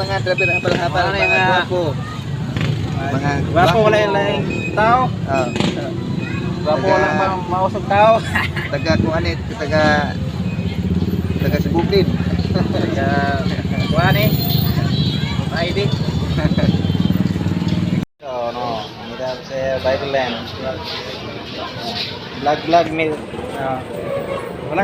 Mga driver habal-habal, Mga mga gwapo. Mga Gwapo, wala yung laing tao. Oh, Gwapo, walang mausog tao. Taga kung ano, taga taga Cebu din. Taga kuan eh. ID. Oh no, এটা হচ্ছে Bible land. Blog blog me. Wala.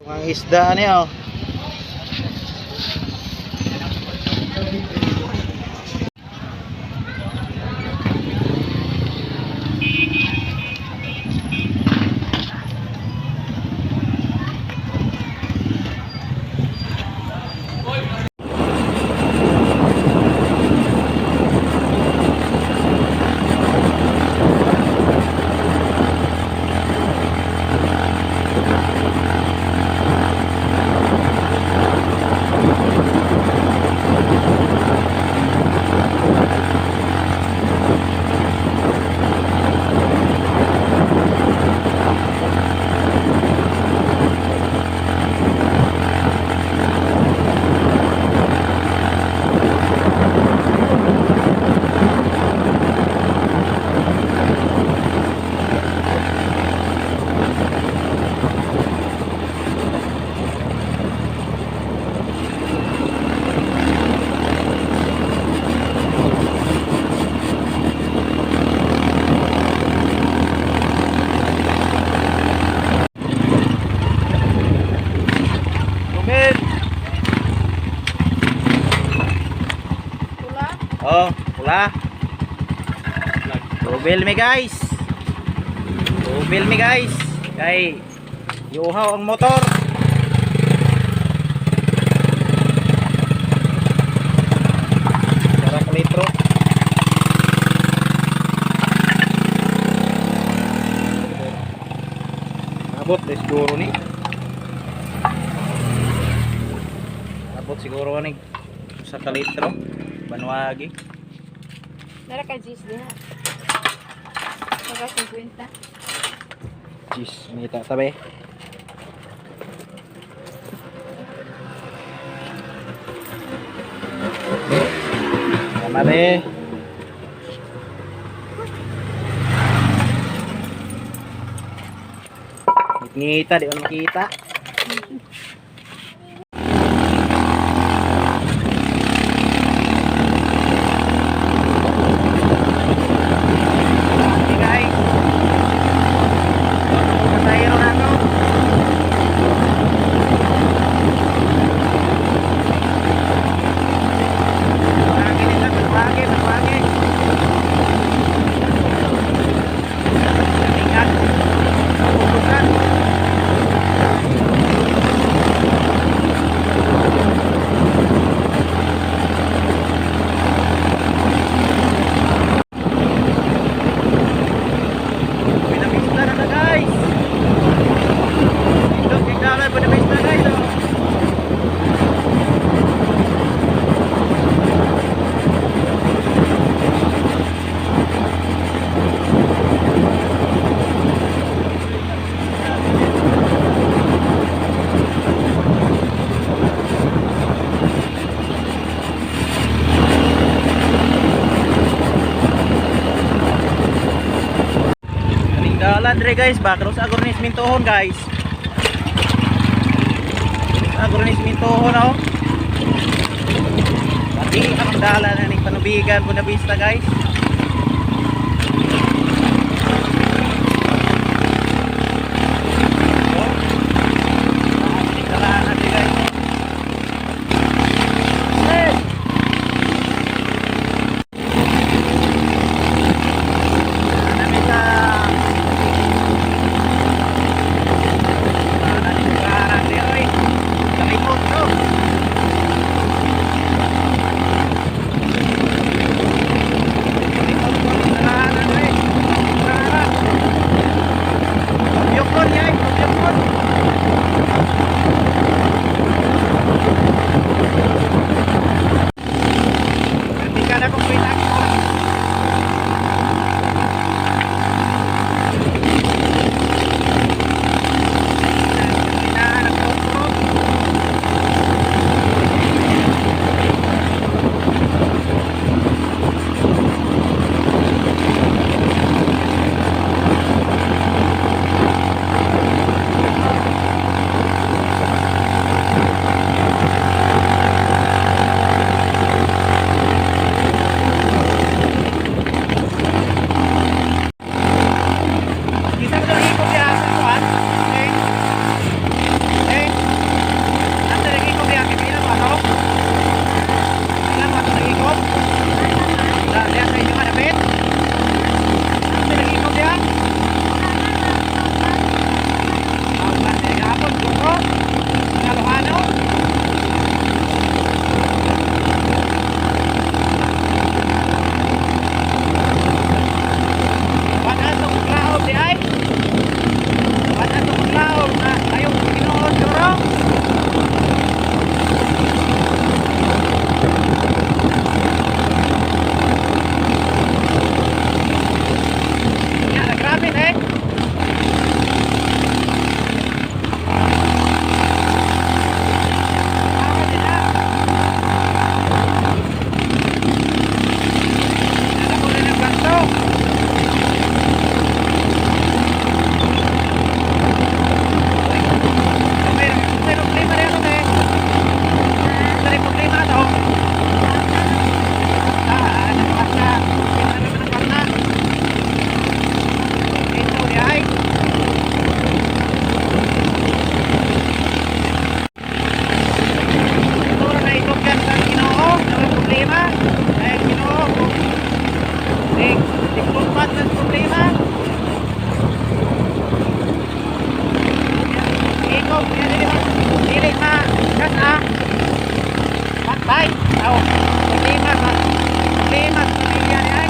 Ang isda niya oh. Tumil. Pula? Oh, pula. Tumil mi, guys. Tumil mi, guys. Kay yuhaw ang motor. Tara ka litro. Abot eh, siguro ni. Abot siguro ni sa kalitro. Banwagi. Nara ka Gis diha. Nara 50. Jeez, may tabi. Tama be. Ngita, di ko na makita. Okay, guys. Pasahero na ako. Lagi nila, lagi, lagi. Ingat. Putukan. Buena na na, guys. Indot kay dalan Buena Vista, guys. Oh. Kaning dalan dre, guys, ba cross agor ni Mintohon, guys. Agor ni Mintohon oh. Pati ang dalan na ni Panubigan Buena Vista, guys. Oh. Dalan natin, guys. Hey! Namin sa Problema. Dahil Ginoo. Tig, tigtumpat ng problema. Ikaw, kuya, dili ma. Dili ma. Kas ah. Patay. Aw, problema sa problema sa pamilya ni ay.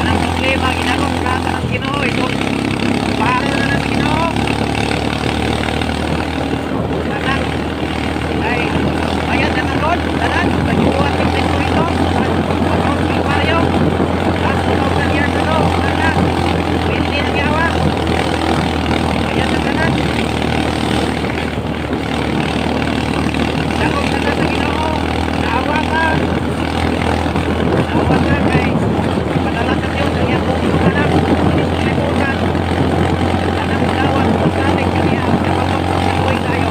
Ang problema ginagong sa ng Ginoo ito. Para na ng Ginoo. Tanan. Ay, bayad na ng Lord. Tanan, pag-iuwan ng ito. Pag-iuwan ng baryo. Last 2,000 years ago. Tanan. Pwede na giawa. Bayad na tanan. Dagong tanan sa Ginoo. Naawa ka. Naawa ka kay padala sa Diyos ang iyang bukid anak. Kalibutan. Tanang dawan pagkalig kaniya. Kapag buhay tayo.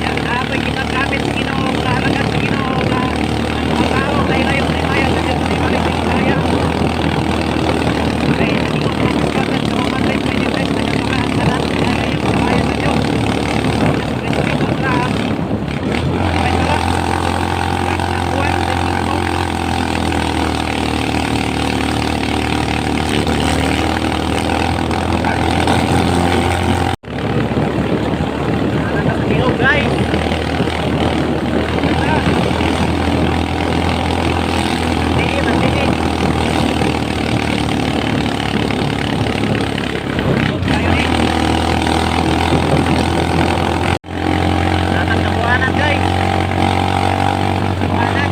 Yan, apoy ginagamit sa Ginoo, kaalagan sa Ginoo nga ang mga tao kay layo sa bayan sa Diyos, ay balik sa Bisaya. Ay, naging pagkakas sa mga 23, nagkamahan sa lahat ng layo sa bayan sa Diyos. Respeto sa lahat. Okay, tara. Nakuha sa Ginoo. Hello guys. Sige, sige. Tayo ni. Datang sa buwanan guys. Buwanan.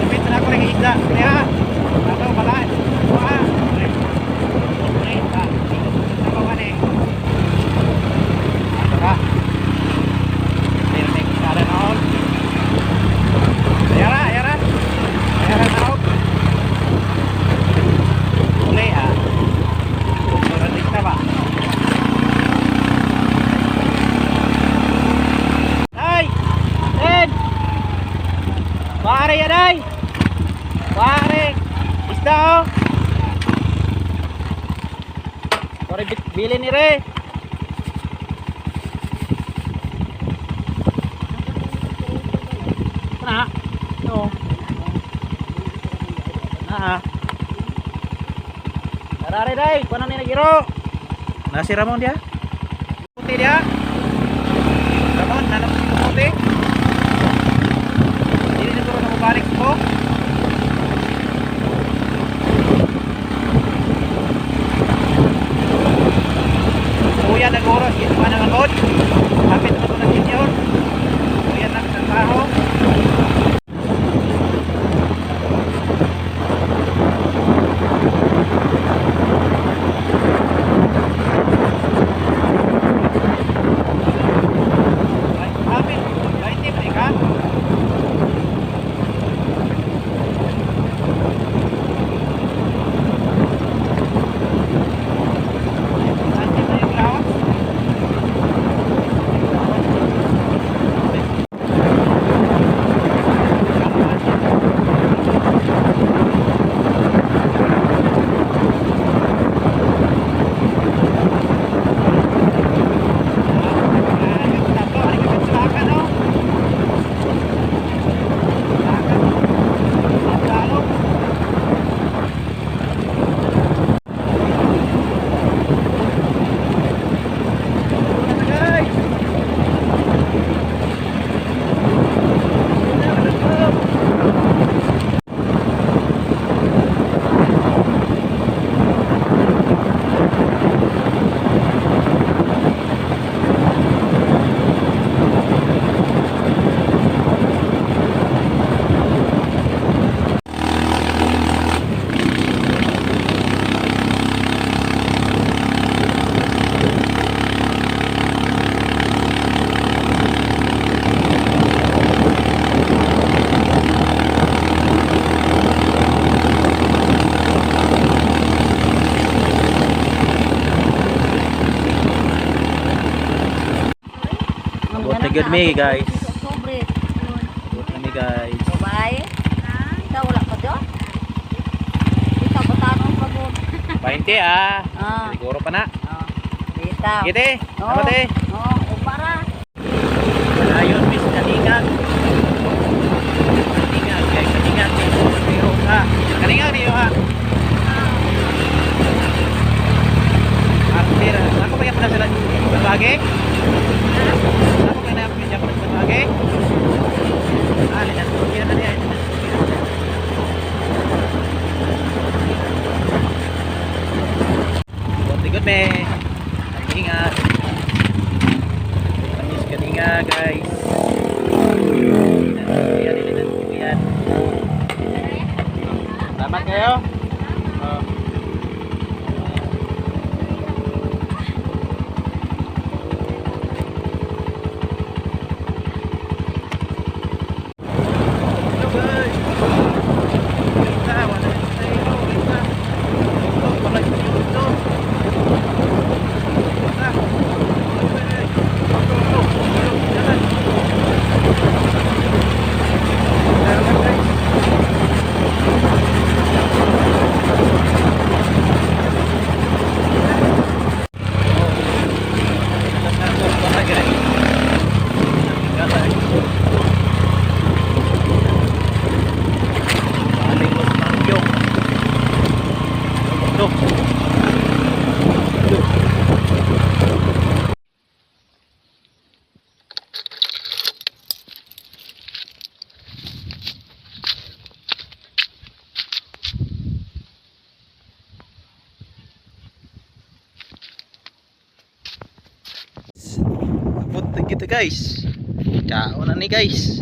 Kapit na ako rin isda. Kaya, ato balaan. Kuha. Okay, ta. Sa baba ni. Ato ka. Meron na yung kada noon. Ayara, ayara. Ayara na ako. Uli, ah. Suratik na ba? Ay! Ed! Pare yan ay! Pare! Isda oh! Pare bili ni Re! Na! No! Na! Tara Re day! Kuno ni nagiro! Na si Ramon dia? Puti dia! Ramon, nanap si puti! Hindi siguro na mabalik ko. Kuya nag-oras, ginawa na agad. Kapit na ko na senior. Kuya nagtrabaho. Good me, guys. Sobre. Good me, guys. Bye. Ikaw wala pa doon? Ikaw batanong pa doon. 20 ah. Ah. Siguro pa na. Ah. Dita. Kite. Oo. Tama te. Oo, upara. Ayun, miss Kalingag. Kalingag, guys. Kalingag, guys. Pero, ha. Kalingag niyo, ha. After, ako pa pala sila sa bagay? Ako pa na pala sa bagay? Ah, linas ko. Kira na niya. Good, me. Kalingag. Panis kalinga, guys. Yan, yan, yan. Salamat kayo. Oh. Hello, guys. Kita, wala na tayo. Kita. Ito, wala ito. Kita. Ito, ito, ito. Jalan. Salamat, guys. Abot na kita, guys. Kaon na ni, guys.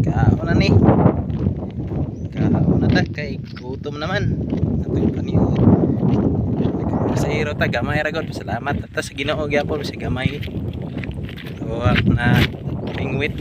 Kaon na ni. Kaon na ta kay gutom naman. Atong paniod. Pasahero ta gamay ra gud. Salamat ta sa Ginoo gyapon sa gamay. Tuwak na pingwit.